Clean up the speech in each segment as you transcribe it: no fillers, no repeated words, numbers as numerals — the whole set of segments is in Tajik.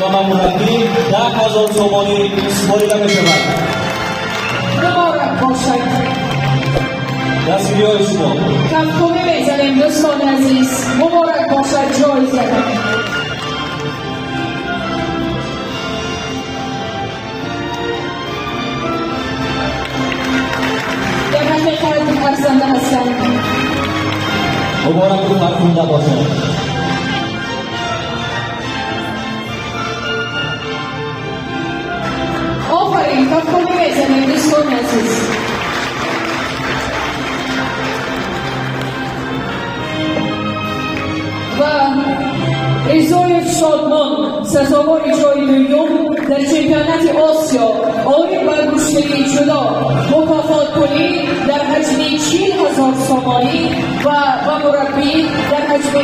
و به مربی 10,000 سومانی سپاریده می‌شود. مبارک باشد. دستگیری‌های شما. کفکوبی می‌زنیم دوستان عزیز. مبارک باشد جایزه. در حقیقت ارزنده هستند. مبارک و فرخنده باشد. آفرین، کفکوبی می‌زنیم دوستان عزیز. و رضایف شادمان سزاوار جای دوم در چمپیونات آسیا آید به گوشتگی جدا مکافات پولی در حجم 40,000 سومانی و به مربی در حجم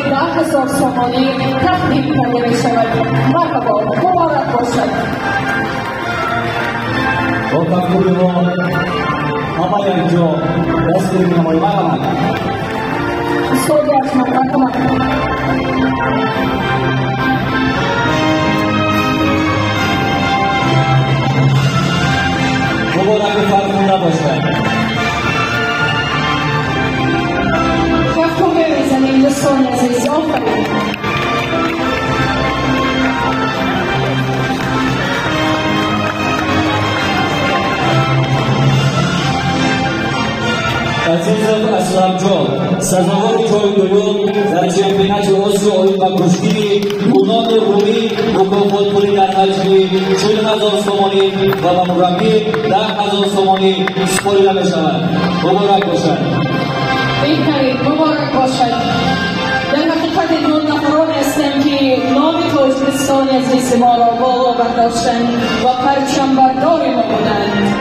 10,000 سومانی تقدیم کرده می شود. مرحبا، مبارک باشد. با کفکوبی ما همه یکجا دستگیری می‌نماییم. مرحبا استاد ارجمند، مرحبا. مبارک فرخنده باشد. کفکوبی می‌زنیم دوستان عزیز. آفرین. عزیزم اسلمجان سزاوار جای دوم در چمپیونات آسیا آید به کشتی یونان رومی مکافات پولی در حجم 40,000 سومانی و به مربی 10,000 سومانی سپاریده می‌شود. مبارک باشد. بهترین، مبارک باشد. در حقیقت دو نفران هستند که نام تاجیکستان عزیز ما را بالا برداشتند و پرچم بردار ما بودند.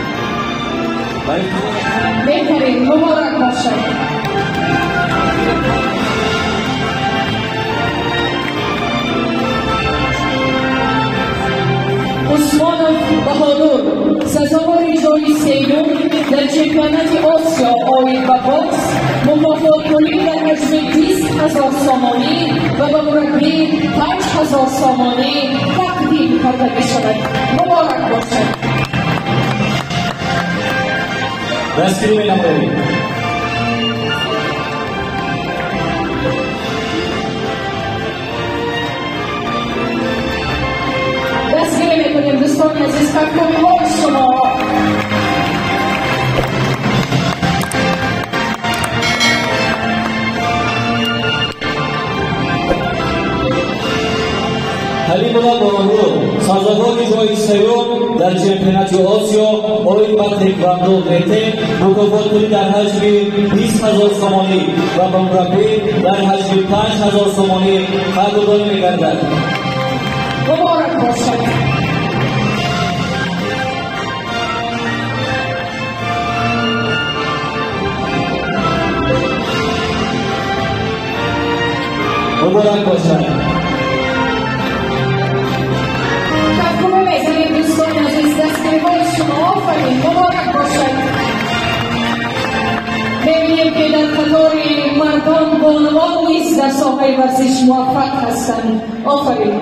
بهترین، مبارک باشد. عثمانов بهادر سزاوار جای سوم در چمپیونات آسیا آید به بوکس مکافات پولی در حجم 20,000 سومانی و به مربی 5,000 سومانی تقدیم کرده می شود. مبارک باشد. دستگیری می‌نماییم. دستگیری می‌کنیم دوستان عزیز. کفکوبی‌های شما. حلیم‌الله بارانلو سزاوار جای سوم در چمپیونات آسیا آید به تکواندو VT مکافات پولی در حجم 20,000 سومانی و به مربی در حجم 5,000 سومانی قدردانی می‌گردد. مبارک باشد. مبارک باشد. کفکوبی می‌زنیم دوستان عزیز. دستگیری‌های شما. آفرین، مبارک باشد. می‌بینیم که در قطار مردان بانوان نیز در ساحه ورزش موفق هستند. آفرین.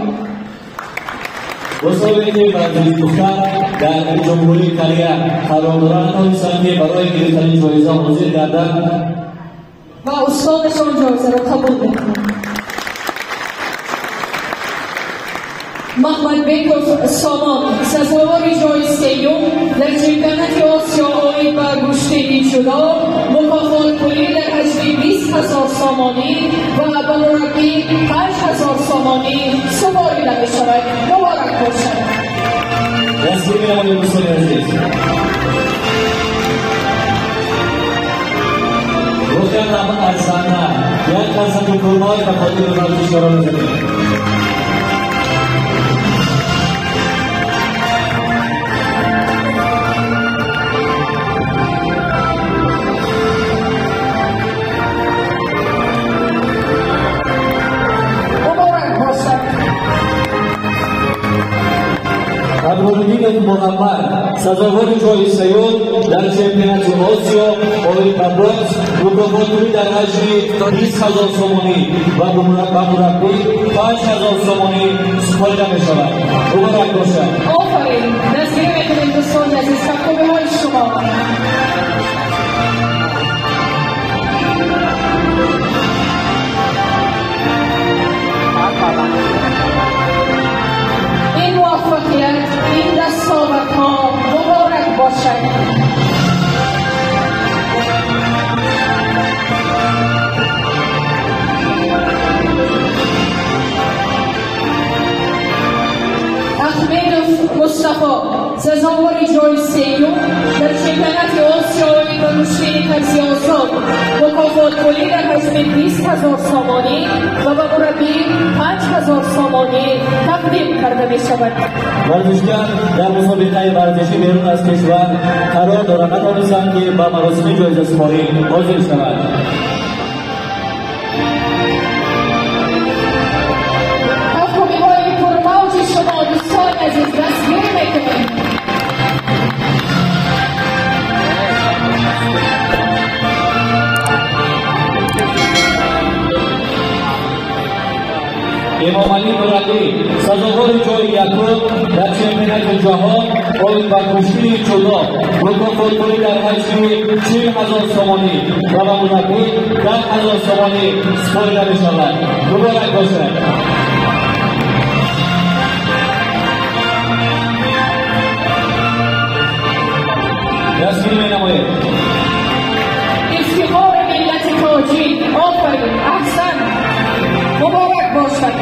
مسابقه ورزشی دختر در جمهوری کره قرار دارند توانستند که برای گرفتن جایزه حاضر گردند و استادشان جایزه را قبول می‌کنند. محمد بیکوف سامان سزاوار جای سوم در چمپیونات آسیا آید به گوشتگی جدا مکافات پولی در حجم 20,000 سومانی و به مربی 5,000 سومانی سپاریده می‌شود. مبارک باشد. دستگیری می‌نماییم دوستان عزیز. واقعا هم ارزنده یک قسمت کرمای به خاطر ورزشکاران می‌زنیم. Бадруддинов Муҳаммад сазовори ҷои сеюм дар чемпионати Осиё оид ба бокс, мукофотпулӣ дар ҳаҷми 20 000 сомонӣ ва ба мураббӣ 5 000 сомонӣ супорида мешавад. Муборак бошад. Офарин, дастгирӣ мекунем дӯстони азиз, кафкӯбиҳои шумо. این موفقیت، این دستاوردها مبارک باشد. Ахмедов Мустафо сазовори ҷои сеюм дар чемпионати Осиё оид ба гӯштини тарзи озод, мукофотпулӣ дар ҳаҷми 20 000 сомонӣ ва ба мураббӣ 5 000 сомонӣ тақдим карда мешавад. Варзишгар дар мусобиқаи варзишӣ берун аз кишвар қарор дорад, натавонистанд ки ба маросими ҷоизасупорӣ ҳозир шавад. Кафкӯбиҳои пурмавҷи шумо дӯстони азиз, дастгирӣ мекунем. Эмомалӣ Нуралӣ сазовори ҷои якум дар чемпионати ҷаҳон оид ба гӯштини ҷудо, мукофотпулӣ дар ҳаҷми 40 000 сомонӣ ва ба мураббӣ 10 000 сомонӣ супорида мешавад. Муборак бошад. Дастгирӣ менамоед. Ифтихори миллати тоҷик, офарин, аҳсан, муборак бошад.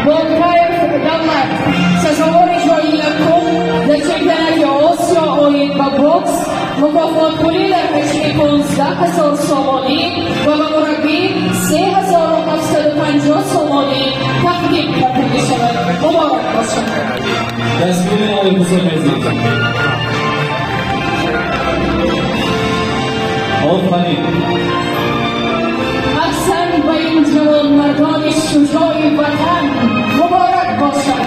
Болкаев Давлат сазовори ҷои якум дар чемпионати Осиё оид ба бокс, мукофотпулӣ дар ҳаҷми 15 000 сомонӣ ва ба мураббӣ 3750 сомонӣ тақдим карда мешавад. Муборак бошад. Дастгирӣ менамоед дӯстони азиз. Офарин. Аҳсан ба ин ҷавонмардони шуҷои ватан, муборак бошад.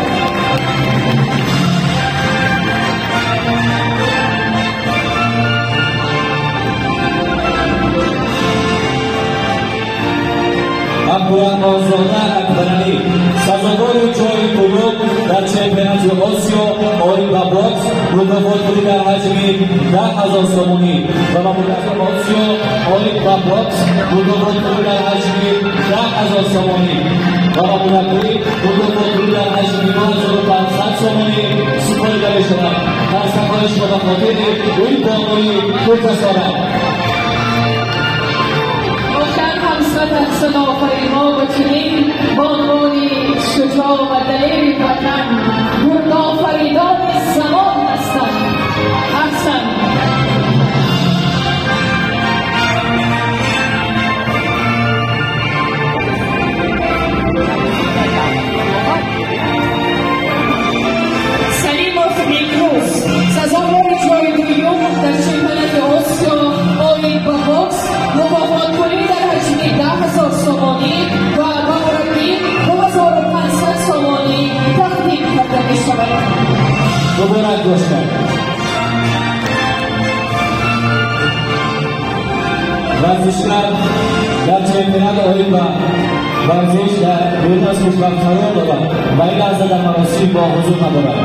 Абдурахмонзода Акбаралӣ сазовори ҷои дуюм дар чемпионати Осиё оид ба бокс, мукофотпулӣ дар ҳаҷми 10 000 сомонӣ ва ба мураббӣ Осиё оид ба бокс, мукофотпулӣ дар ҳаҷми 10 000 сомонӣ ва ба мураббӣ мукофотпулӣ дар ҳаҷми 2500 сомонӣ супорида мешавад. Қарсакҳои шумо ба хотири ин бонуи пурҷасорат. Воқеан ҳам сад аҳсан офаринҳо ба чунин бонувони шуҷоъ ва далери ватан, гурдофаридони замон ҳастанд. Аҳсан. Салимов Некрӯз сазовори ҷои дуюм дар чемпионати Осиё оид ба бокс, мукофотпулӣ дар ҳаҷми 10 000 сомонӣ ва ба мураббӣ 2500 сомонӣ тақдим карда мешавад. Муборак бошад. Варзишгар дар чемпионат оид ба варзиш дар берун аз кишвар қарор дорад ва ин лаҳза дар маросим бо ҳузур надорад.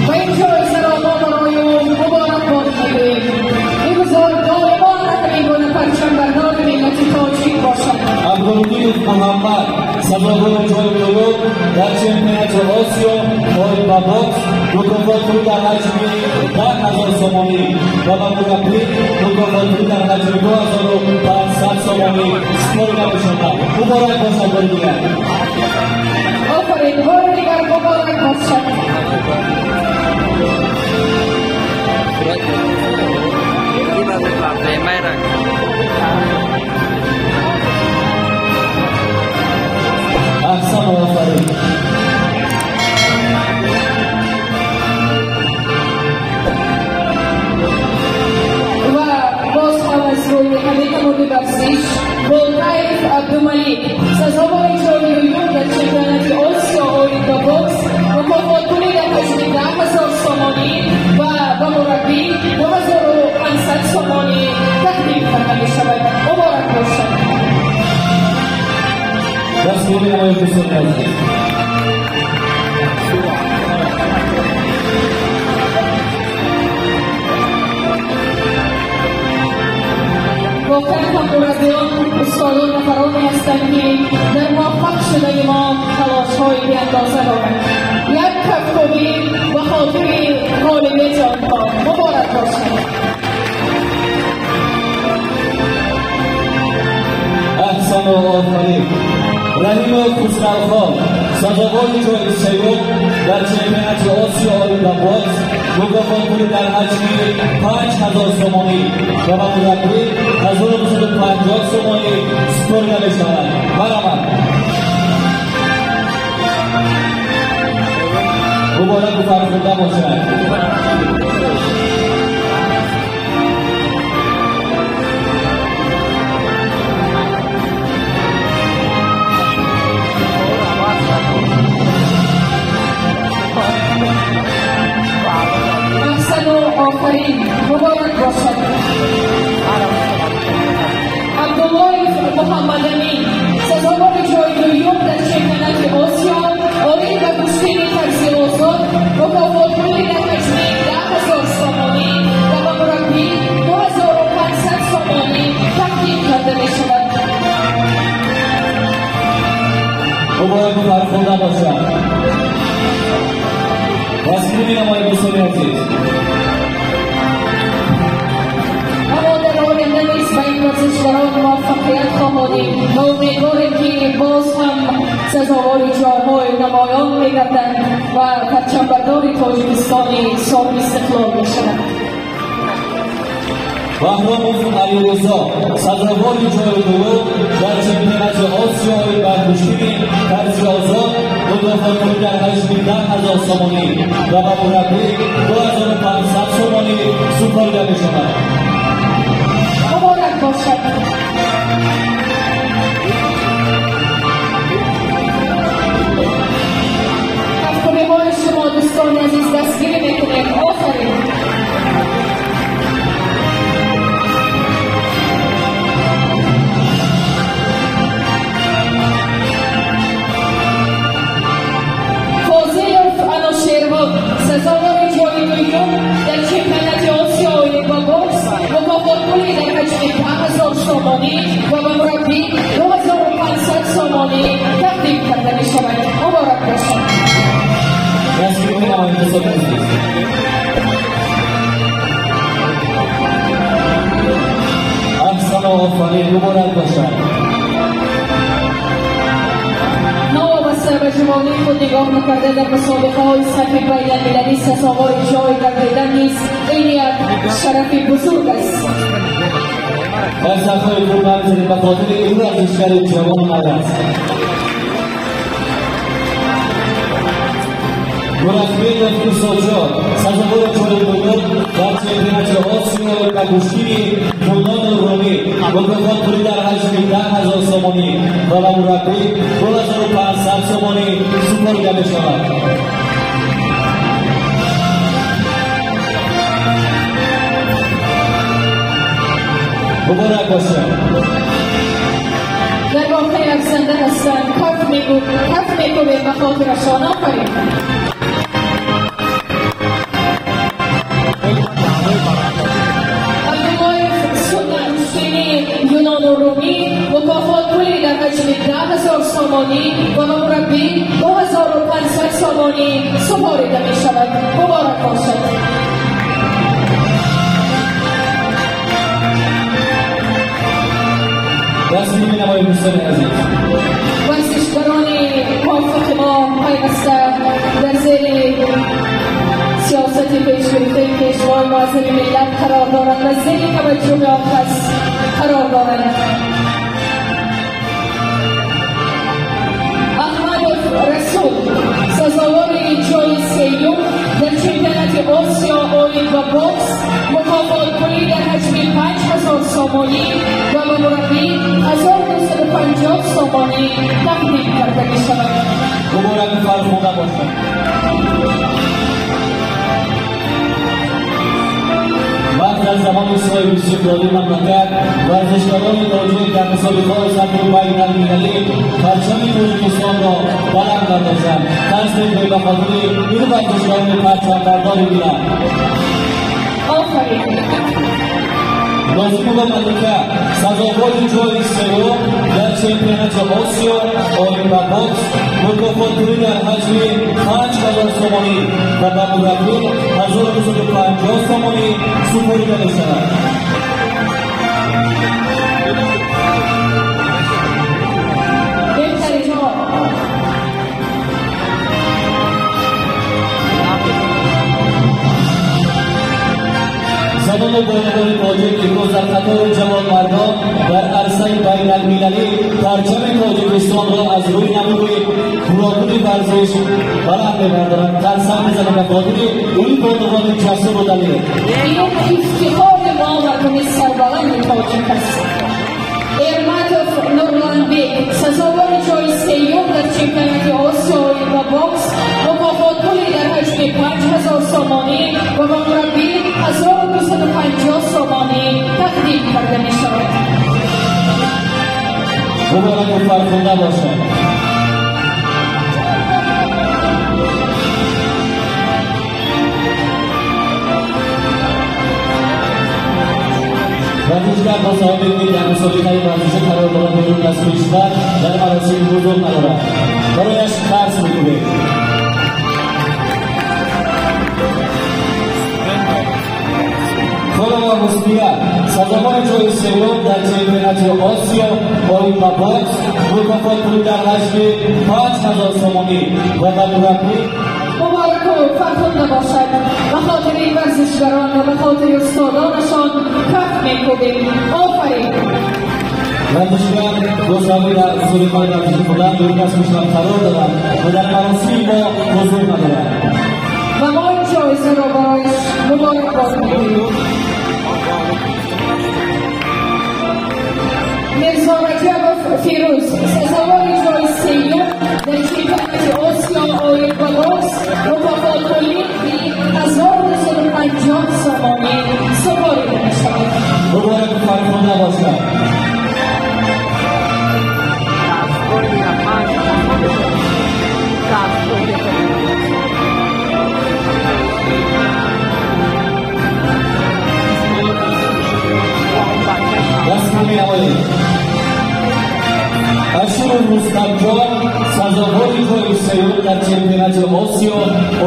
Ва ин ҷоизаро мо барои ӯ муборакбод мегӯем. Бигузор доимо ҳамин гуна парчамбардори миллати тоҷик бошад. Абдулмуҳиддинов Муҳаммад сазовори ҷои дуюм дар чемпионати Осиё оид ба бокс, мукофотпулӣ дар ҳаҷми 10 000 сомонӣ ва ба мураббӣ мукофотпулӣ дар ҳаҷми 2500 сомонӣ супорида мешавад. Муборак бошад бори дигар. Офарин, бори дигар муборак бошад. Аҳсан, офарин. менамоем, дӯстони азиз. Воқеан ҳам мураббиён, устодон нафароне ҳастанд, ки дар муваффақ шудани мо талошҳои беандоза доранд. Як кафкӯбӣ ба хотири ғолибияти онҳо. Муборак бошад. Аҳсану офарин. Раҳимов Хусравхон, сазовори ҷои сеюм дар чемпионати Осиё оид ба бокс, мукофотпули дар ҳаҷми 5000 сомонӣ ва ба мураббӣ 1250 сомонӣ супорида мешавад. Марҳамат. Мубораку фархунда бошад. Аҳсану офарин, муборак бошад. Абдуллоев Муҳаммадамин, сазовори ҷои дуюм дар чемпионати Осиё оид ба гӯштини тарзи озод, мукофотпули дар ҳаҷми 10 000 сомонӣ ва ба мураббӣ 2500 сомонӣ тақдим карда мешавад. Мубораку фархунда бошад. Дастгирӣ менамоем, дӯстони азиз. Ама дар оянда низ ба ин варзишгарон муваффақият хоҳонем ва умедворем, ки боз ҳам сазовори ҷойҳои намоён мегарданд ва парчамбардори Тоҷикистони соҳиби истиқлол мешаванд. Баҳромов Алиризо, сазовори ҷои дуюм дар чемпионати Осиё оид ба гӯштини тарзи озод, мукофотпули дар ҳаҷми 10 000 сомонӣ ва ба мураббӣ 2500 сомонӣ супорида мешавад. Муборак бошад. Кафкӯбиҳои шумо, дӯстони азиз, дастгирӣ мекунем. Офарин. Фозилов Аношервон, сазовори ҷои дуюм дар чемпионати Осиё оид ба бокс, мукофотпули дар ҳаҷми 10 000 сомонӣ ва ба мураббӣ 2500 сомонӣ тақдим карда мешавад. Муборак бошад. Дастгирӣ менамоем, дӯстони азиз. Аҳсану офарин, муборак бошад. Новобаста ба ҷавонии худ нигоҳ накарда, дар мусобиқаҳои сатҳи байналмилалӣ сазовори ҷой гардидан низ ин як шарафи бузург аст. Дар сафҳои худ мегузарем ба хотири ин варзишгари ҷавону наврас. Мурахмедов Исоҷон, сазовори ҷои дуюм дар чемпионати Осиё ба гӯштини юнону румӣ, мукофотпули дар ҳаҷми 10 000 сомонӣ ва ба мураббӣ 2500 сомонӣ супорида мешавад. Муборак бошад. Дар воқеъ арзанда ҳастанд. Каф мекӯбем ба хотирашон. Офарин. Абдуллоев Суннат, гӯштини юнону румӣ, мукофотпули дар ҳаҷми 10 000 сомонӣ ва ба мураббӣ 2500 сомонӣ супорида мешавад. Муборак бошад. Дастгирӣ менамоем, дӯстони азиз. Варзишгарони муваффақи мо пайваста дар зери сиёсати пешгирифтаи Пешвои муаззами миллат қарор доранд ва зери таваҷҷӯҳи он кас қарор доранд. Аҳмадов Расул, сазовори ҷои сеюм дар чемпионати Осиё оид ба бокс, мукофотпулӣ дар ҳаҷми 5000 сомонӣ ва ба мураббӣ 1950 сомонӣ тақдим карда мешавад. Мубораку фархунда бошад. وقت از زمان صاحب استقلالی مملکت ورزشکاران тоҷик дар мусобиқаҳои сатҳи байналмилалӣ парчами Тоҷикистонро баланд бардоштанд. Тасдиқ ба хотири ин варзишгарони парчамбардори миллат. Офарин. Нозимова Малика сазовори ҷои сеюм дар чемпионати Осиё оид ба бокс, мукофотпулӣ дар ҳаҷми 5000 сомонӣ ва ба мураббӣ 1250 сомонӣ супорида мешавад. Беҳтаринҳо. Занону бонувони тоҷик имрӯз дар қатори ҷавонмардон дар арсаи байналмилалӣ парчами Тоҷикистонро аз рӯи намуди гуногуни варзиш баланд мебардоранд. Қарсак мезананд ба хотири ин бонувони ҷасуру далер. Ин ифтихори мо, мардуми сарбаланди тоҷик аст. Эрматов Нурланбек сазовори ҷои сеюм дар чемпионати Осиё оид ба бокс, мукофотпули дар ҳаҷми 5000 сомонӣ ва ба мураббӣ 1250 сомонӣ тақдим карда мешавад. Мубораку фархунда бошад. Варзишгар бо сабаби ки дар мусобиқаи варзишӣ қарор дорад, берун аз кишвар дар маросим ҳузур надорад. Барояш қарз мекунем. Холова Ҳусния сазовори ҷои сеюм дар чемпионати Осиё оид ба бокс, мукофотпулӣ дар ҳаҷми 5000 сомонӣ ва ба мураббӣ. Мубораку фархунда бошад. Ба хотири варзишгарон ва ба хотири устодонашон каф мекӯбем. Офарин. Варзишгар бо сабаби дар мусобиқаи варзишӣ будан берун аз кишвар қарор дорад ва дар маросими мо ҳузур надорад. Ва мо ин ҷоизаро барояш муборакбод мегӯем. Мирзо Раҷабов Фирӯз сазовори ҷои сеюм дар чемпионати Осиё оид ба бокс, мукофотпулӣ 1250 сомонӣ супорида мешавад. Мубораку фархунда бошад. Дастур менамоем. Ашуров Рустамҷон сазовори ҷои сеюм дар чемпионати Осиё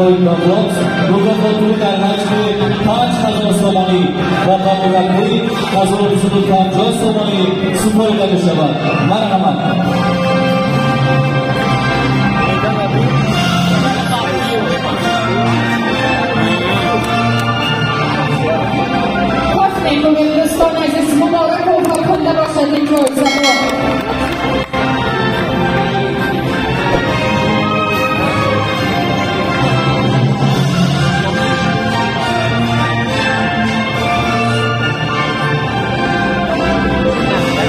оид ба бокс, мукофотпулӣ дар ҳаҷми 5000 сомонӣ ва ба мураббӣ 1250 сомонӣ супорида мешавад. Марҳамат. Каф мекӯбем, дӯстони азиз. Мубораку фархунда бошад ин ҷоизаҳо.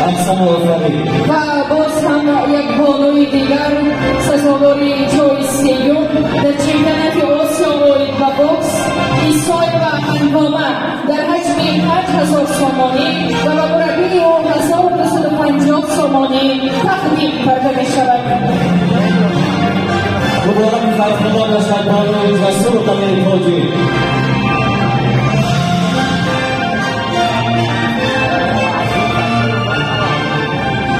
Аҳсану офарин. Ва боз ҳам як бонуи дигар сазовори ҷои сеюм дар чемпионати Осиё оид ба бокс, Исоева Ҳангома дар ҳаҷми 5000 сомонӣ ва ба мураббии ӯ 1250 сомонӣ тақдим карда мешавад. Мубораку фархунда бошад бонуи ҷасуру далери тоҷик.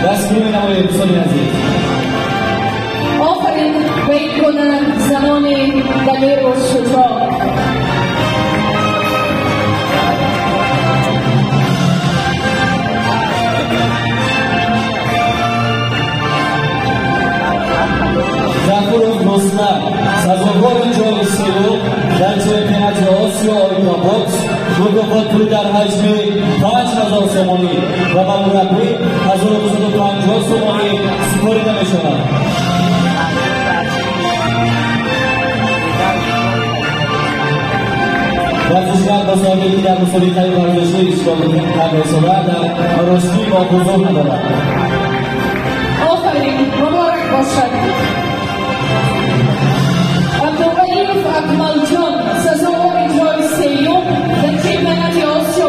Дастгирӣ менамоем, дӯстони азиз. Офарин ба ин гуна занони далеру шуҷоъ. Зафуров Рустам сазовори ҷои сеюм дар чемпионати Осиё оид ба бокс, мукофотпулӣ дар ҳаҷми 5000 сомонӣ ва ба мураббӣ 1250 сомонӣ супорида мешавад. Варзишгар бо сабаби ки дар мусобиқаи варзишӣ иштирок карда истода, дар маросими мо ҳузур надорад. Офарин, муборак бошад. Абдуғаниев Акмалҷон сазовори ҷои сеюм дар чемпионати Осиё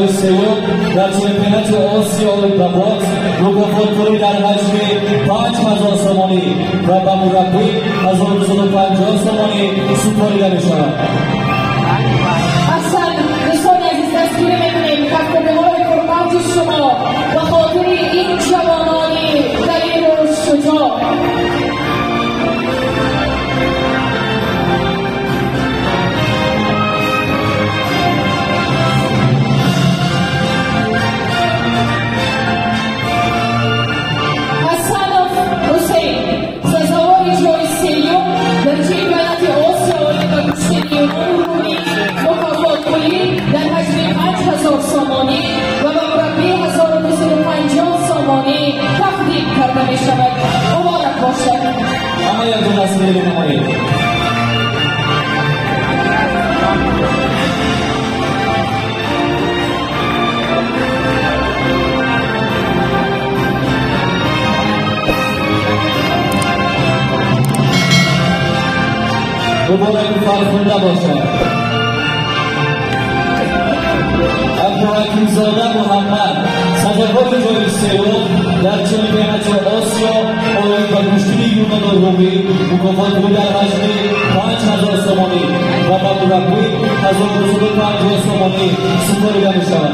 ҷои сеюм дар чемпионати Осиё ба бокс мукофотпулӣ дар ҳаҷми 5000 сомонӣ ва ба мураббӣ 1250 сомонӣ супорида мешавад. Аҳсан, дӯстони азиз, дастгирӣ мекунем кафкӯбиҳои пурмавҷи шумо ба хотири ин ҷавонони далеру шуҷоъ. Ҳасанов Ҳусейн сазовори ҷои сеюм дар чемпионати Осиё оид ба гӯштини юнону румӣ, мукофотпулӣ дар ҳаҷми 5000 сомонӣ ва ба мураббӣ 1250 сомонӣ тақдим карда мешавад. Муборак бошад. Ҳама якҷо дастгирӣ менамоед. Муборак фархунда бошад. Абдуҳакимзода Муҳаммад сазовори ҷои сеюм дар чемпионати Осиё оид ба гӯштини юнону румӣ, мукофотпулӣ дар ҳаҷми 5000 сомонӣ ва ба мураббӣ 1250 сомонӣ супорида мешавад.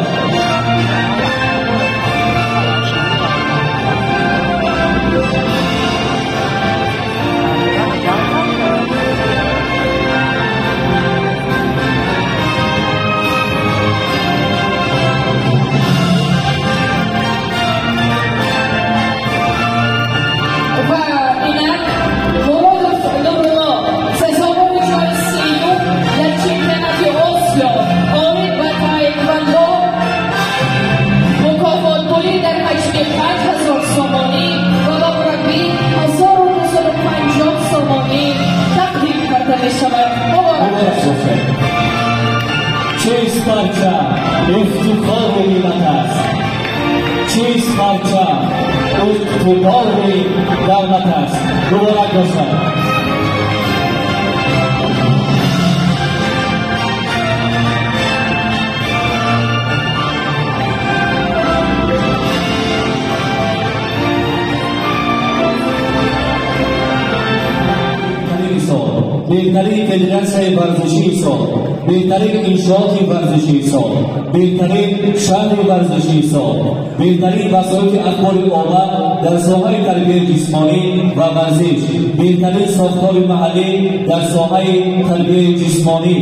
Ва инак Муродов Нурулло сазовори ҷои сеюм дар чемпионати Осиё оид ба таеквондо, мукофотпулӣ дар ҳаҷми 5000 сомонӣ ва ба мураббӣ 1250 сомонӣ тақдим карда мешавад. Муборак Муборак бошад. Чист парчам ифтихори миллат аст, чист парчам иқтидори давлат аст. Муборак бошад. Беҳтарин федератсияи варзишии сол, беҳтарин иншооти варзишии сол, беҳтарин шаҳри варзишии сол, беҳтарин васоити ахбори омма дар соҳаи тарбияи ҷисмонӣ ва варзиш, беҳтарин сохтори маҳаллӣ дар соҳаи тарбияи ҷисмонӣ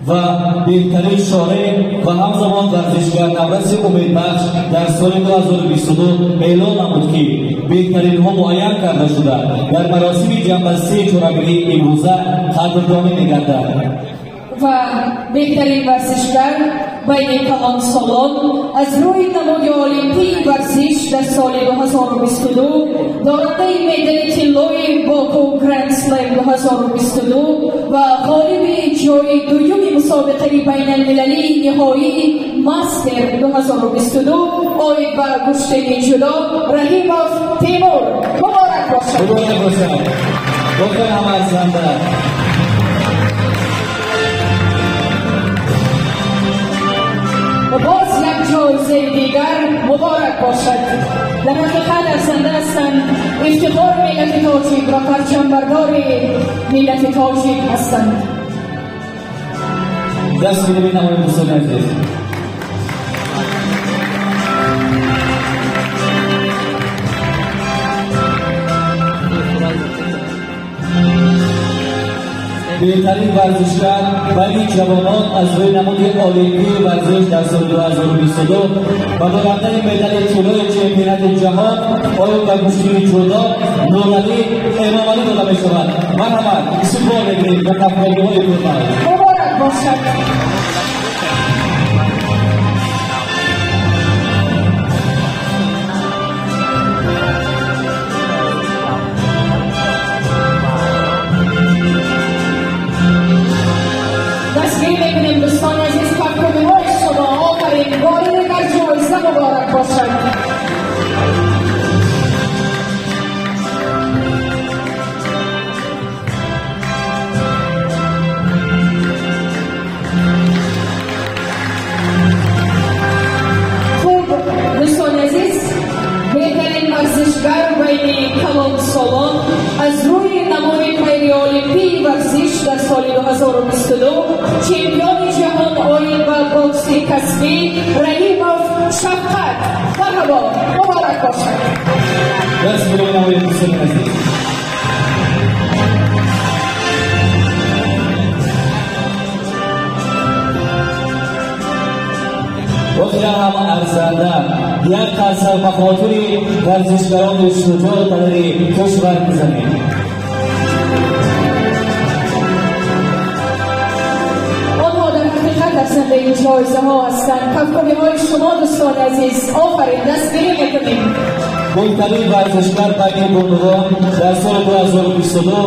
ва беҳтарин шореъ ва ҳамзамон варзишгар навраси умедбахш дар соли 2022 эълон намуд, ки беҳтаринҳо муайян карда шуда дар маросими ҷамъбастии чорабинии имрӯза қадрдонӣ мегардад. Ва беҳтарин варзишгар байни калонсолон аз рӯи намуди олимпии варзиш дар соли 2022, дорандаи медали тиллои Боку Гранд Слем 2022 ва ғолиби ҷои дуюми мусобиқаи байналмилалии ниҳоии Мастер 2022 оид ба гӯштини ҷудо Раҳимов Темур. Муборак бошад. Муборак бошад. Воқеан ҳама арзанда. Боз як ҷоизаи дигар муборак бошад. Дар ҳақиқат арзанда ҳастанд, ифтихори миллати тоҷик ва парчамбардори миллати тоҷик ҳастанд. Дастгирӣ менамоем, дӯстони азиз. Беҳтарин варзишгар байни ҷавонон аз рӯи намуди олимпии варзиш дар соли 2022 ва дорандани медали тиллои чемпионати ҷаҳон оид ба гӯштини ҷудо Нуралӣ Эмомалӣ дода мешавад. Марҳамат, истиқбол мекунем бо кафкӯбиҳои пурмавҷ. Муборак бошад. Дастгирӣ мекунем, дӯстони азиз, кафкӯбиҳои шумо. Офарин, бори дигар ҷоиза муборак бошад. байни калонсолон аз рӯи намуди ғайриолимпии варзиш дар соли 2022 чемпиони ҷаҳон оид ба бокси касбӣ Раҳимов Шафқат. Марҳабо, муборак бошад. Дастгирӣ менамоем, дӯстони азиз. Воқеан ҳам арзанда як қарсак ба хотири варзишгарони шуҷоъ падари кишвар мезанем. Онҳо дар ҳақиқат арзандаи ҷоизаҳо ҳастанд. Кафкобиҳои шумо, дӯстони азиз, офарин, дастгирӣ мекунем. Беҳтарин варзишгар байни бонувон дар соли 2022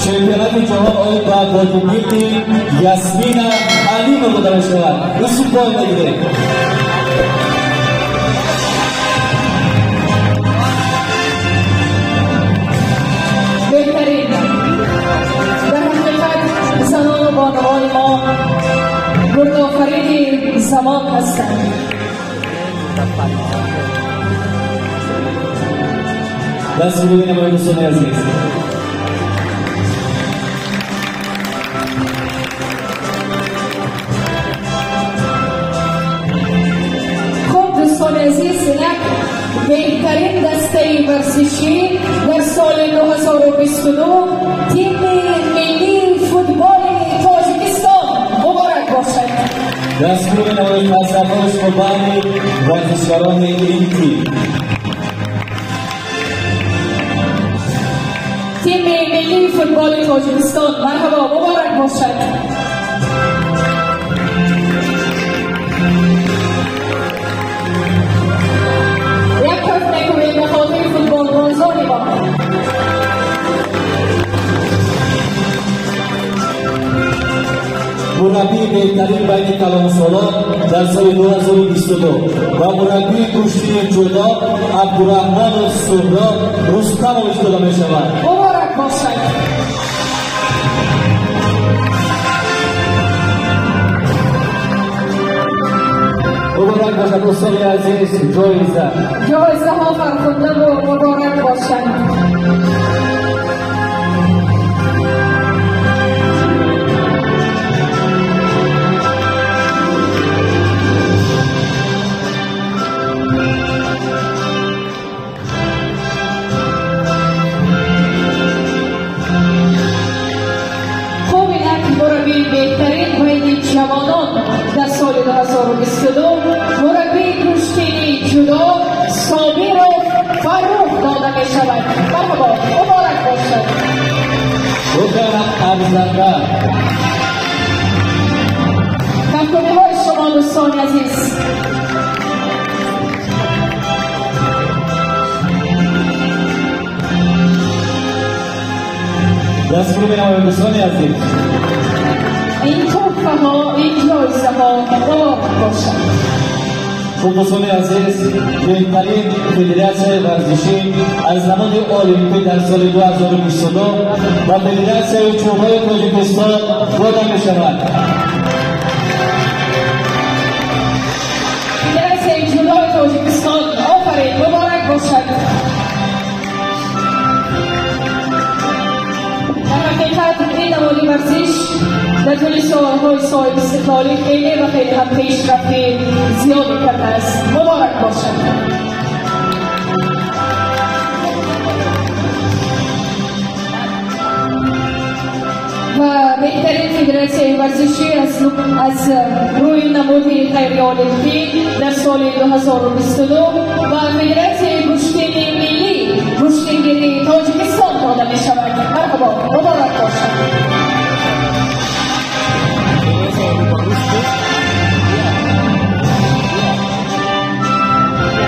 чемпионати ҷаҳон оид ба бодибилдинг Ясмина Алимова дода мешавад. Истиқбол мегирем. Беҳтарин. Дар ҳақиқат занону бонувони мо гурдофариди замон ҳастанд. Дастгирӣ менамоем, дӯстони азиз. Хуб, дӯстони азиз, инак беҳтарин дастаи варзишӣ дар соли 2022 тими миллии футболи Тоҷикистон. Муборак бошад. Дастгирӣ менамоем қарсакҳои шумо байни варзишгарони ин тим. Тими миллии футболи Тоҷикистон, марҳабо, муборак бошад. Як каф мекунем ба хотири футболбозони мо. Мураббии беҳтарин байни калонсолон дар соли 2022 ва мураббии гӯштини ҷудо Абдураҳмонов Суҳроб Рустамович дода мешавад. Муборак бошад. Муборак бошад, дӯстони азиз, ҷоиза. Ҷоизаҳо фархундаву муборак бошанд. Хуб, инак мураббии беҳтарин байни ҷавонон дар соли 2022 мураббии гӯштини ҷудо Собиров Фаррух дода мешавад. Марҳабо, муборак бошад. Воқеан ҳам арзанда. Кафкобиҳои шумо, дӯстони азиз. Дастгирӣ менамоем, дӯстони азиз. Ин туҳфаҳо, ин ҷоизаҳо муборак бошад. Хуб, дӯстони азиз, беҳтарин федератсияи варзишӣ аз намуди олимпӣ дар соли 2022 ба федератсияи ҷумҳурии Тоҷикистон дода мешавад. Федератсияи ҷудои Тоҷикистон, офарин, муборак бошад. Дар ҳақиқат ин намуди варзиш дар тӯли солҳои соҳибистиқлолӣ хеле ва хеле ҳам пешрафти зиёде кардааст. Муборак бошад. Ва беҳтарин федератсияи варзишӣ аз рӯи намуди ғайриолимпӣ дар соли 2022 ва федератсияи гӯштини миллӣ гӯштингирии Тоҷикистон дода мешавад. Марҳабо, муборак бошад.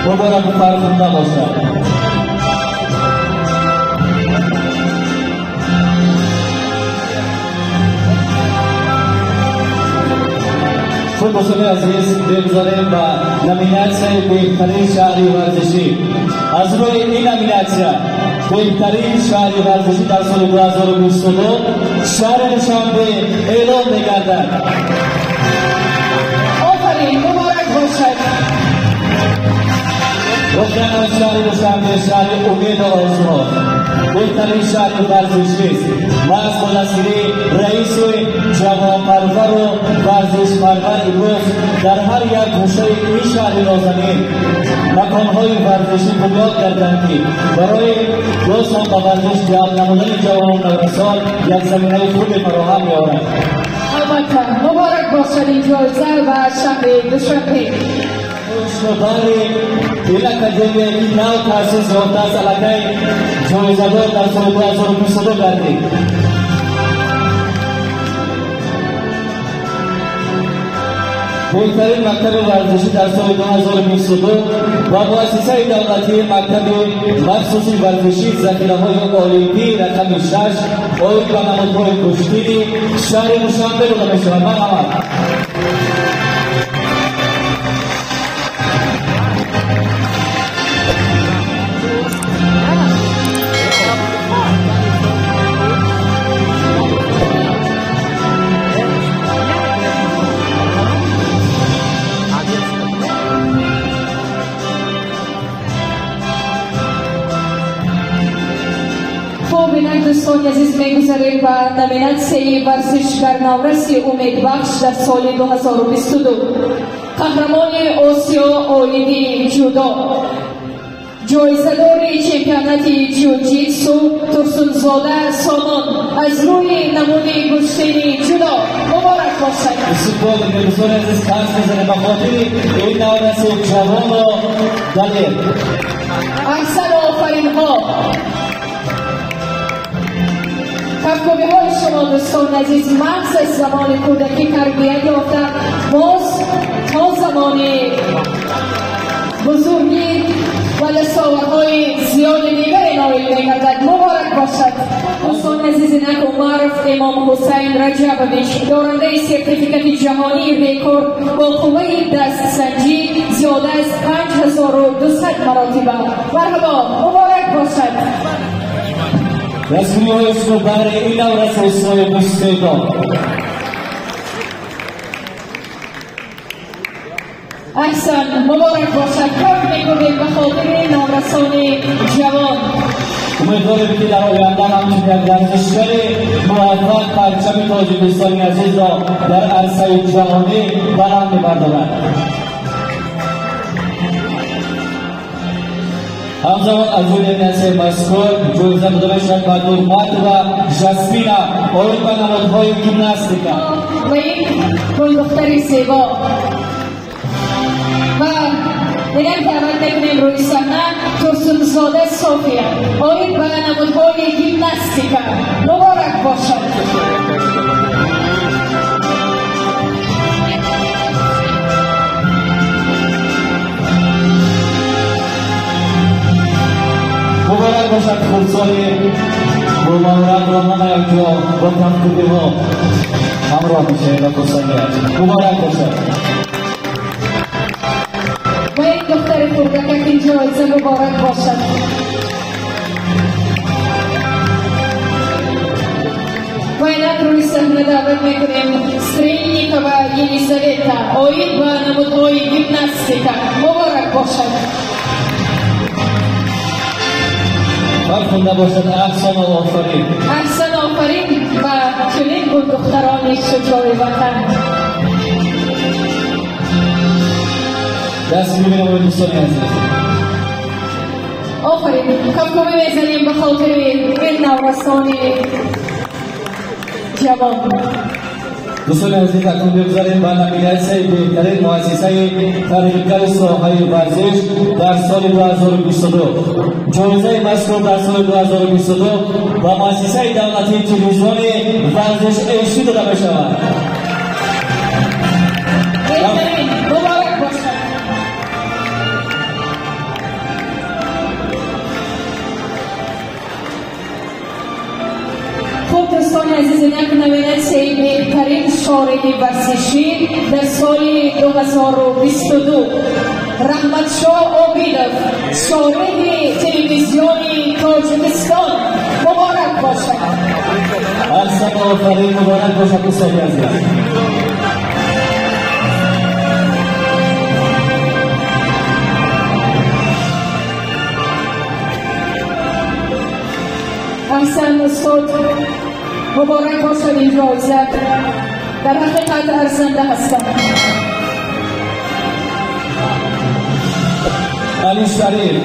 Мубораку фархунда бошад. Хуб, дӯстони азиз, бигзорем ба номинатсияи беҳтарин шаҳри варзишӣ. Аз рӯи ин номинатсия беҳтарин шаҳри варзишӣ дар соли 2022 шаҳри Душанбе эълон мегардад. Офарин, муборак бошад. Воқеан шаҳри Душанбе шаҳри умеду орзуҳо, беҳтарин шаҳри варзишист. Маҳз бо дастгирии раиси ҷавонпарвару варзишпарвар имрӯз дар ҳар як гӯшаи ин шаҳри нозанин маконҳои варзишӣ бунёд гарданд, ки барои боз ҳам ба варзиш ҷалб намудани ҷавону наврасон як заминаи хубе фароҳам меорад. Албатта, муборак бошад ин ҷоиза ба шаҳри Душанбе. Бари ин академия ки нав таъсис ёфтааст, аллакай ҷоизадор дар соли 2022 гардид. Беҳтарин мактаби варзишӣ дар соли 2022 ба муассисаи давлатии мактаби махсуси варзишии захираҳои олимпӣ рақами 6 оид ба намудҳои кӯштини шаҳри Душанбе дода мешавад. Марҳамат. Дӯстони азиз, мегузарем ба номинатсияи варзишгар навраси умедбахш дар соли 2022. Қаҳрамони Осиё оиди ҷудо, ҷоизадори чемпионати ҷиу-ҷитсу Турсунзода Сомон аз рӯи намуди гӯштини ҷудо. Муборак бошад. Истиқбол дӯстони азиз, қарз мезанем ба хотири ин навраси ҷавону далер. Аҳсан, офаринҳо. Кафкобиҳои шумо, дӯстони азиз, маҳз аз замони кӯдакӣ тарбият ёфта, боз то замони бузургӣ ва дастовардҳои зиёди дигаре ноил мегардад. Муборак бошад. Дӯстони азиз, инак Умаров Имом Ҳусайн Раҷабович, дорандаи сертификати ҷаҳонии рекорд бо қувваи дастсанҷӣ зиёда аз 5200 маротиба. Марҳабо, муборак бошад. Дастгириҳои шумо баҳри ин навраси соҳиби истеъдод. Аҳсан, муборак бошад. Каф мекунем ба хотири наврасони ҷавон. Умедворем, ки дар оянда ҳамчун як варзишгари муваффақ парчами Тоҷикистони азизро дар арсаи ҷаҳонӣ баланд мебардорад. Ҳамзамон аз рӯи номинатсияи мазкур ҷоиза дода мешавад ба Нурматова Жасмина оид ба намудҳои гимнастика. Ва ин гулдухтари зебо ва инак даъват мекунем рӯи саҳна Турсунзода София оид ба намудҳои гимнастика. Муборак бошад. Муборак бошад. Хурдсоли бомаҳоратро ҳама якҷо бо кафкӯбиҳо ҳамроҳ мешавем ва хурсандиаш. Муборак бошад. Ва ин духтари хурдакак ин ҷоиза муборак бошад. Ва инак рӯи саҳна даъват мекунем Стрельникова Елизавета оид ба намудҳои гимнастика. Муборак бошад. Фархунда бошад. Аҳсан, офарин. Аҳсан, офарин ба чунин гулдухтарони шуҷои ватан. Дастгирӣ менамоед, дӯстони азиз. Офарин, кафкӯбӣ мезанем ба хотири ин наврасони ҷавон. Дӯстони азиз, акнун бигзарем ба номинатсияи беҳтарин муассисаи тарғибгари соҳаи варзиш дар соли 2022. Ҷоизаи мазкур дар соли 2022 ба муассисаи давлатии телевизиони Варзиш HD дода мешавад. Беҳтарин, муборак бошад. Хуб, дӯстони азиз, инак номинатсияи беҳтарин шореҳи варзишӣ дар соли 2022. Раҳматшоҳ Обидов, шореҳи телевизиони Тоҷикистон. Муборак бошад. Аҳсан, офарин, муборак бошад, дӯстони азиз. احسن استاد، مبارک باشد این جایزه، در حقیقت ارزنده هستند. علی شریف،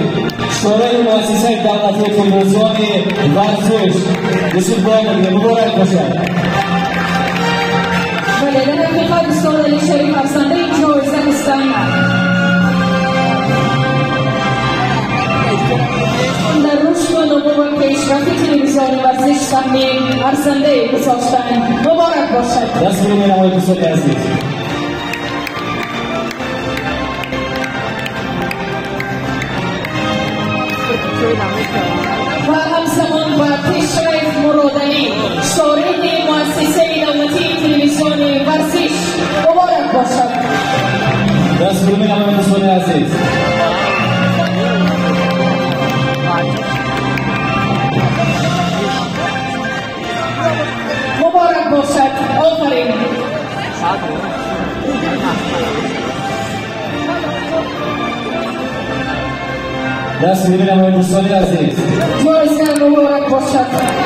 شورای مؤسسه دولتی تلویزیون ورزش، یوسف مبارک باشد. بله، در حقیقت استاد علی شریف ارزنده این جایزه هستند. در رشد و نمو و پیشرفت تلویزیون ورزش سهم ارزنده گذاشتند. مبارک باشد. دستگیری می‌نمایید دوستان عزیز. و همزمان با پیشرفت مرادعلی، شارح مؤسسه دولتی تلویزیون ورزش، مبارک باشد. دستگیری می‌نمایید دوستان عزیز. مبارک باشد. آفرین. دستگیری می‌نمایید دوستان عزیز. جایزه مبارک باشد.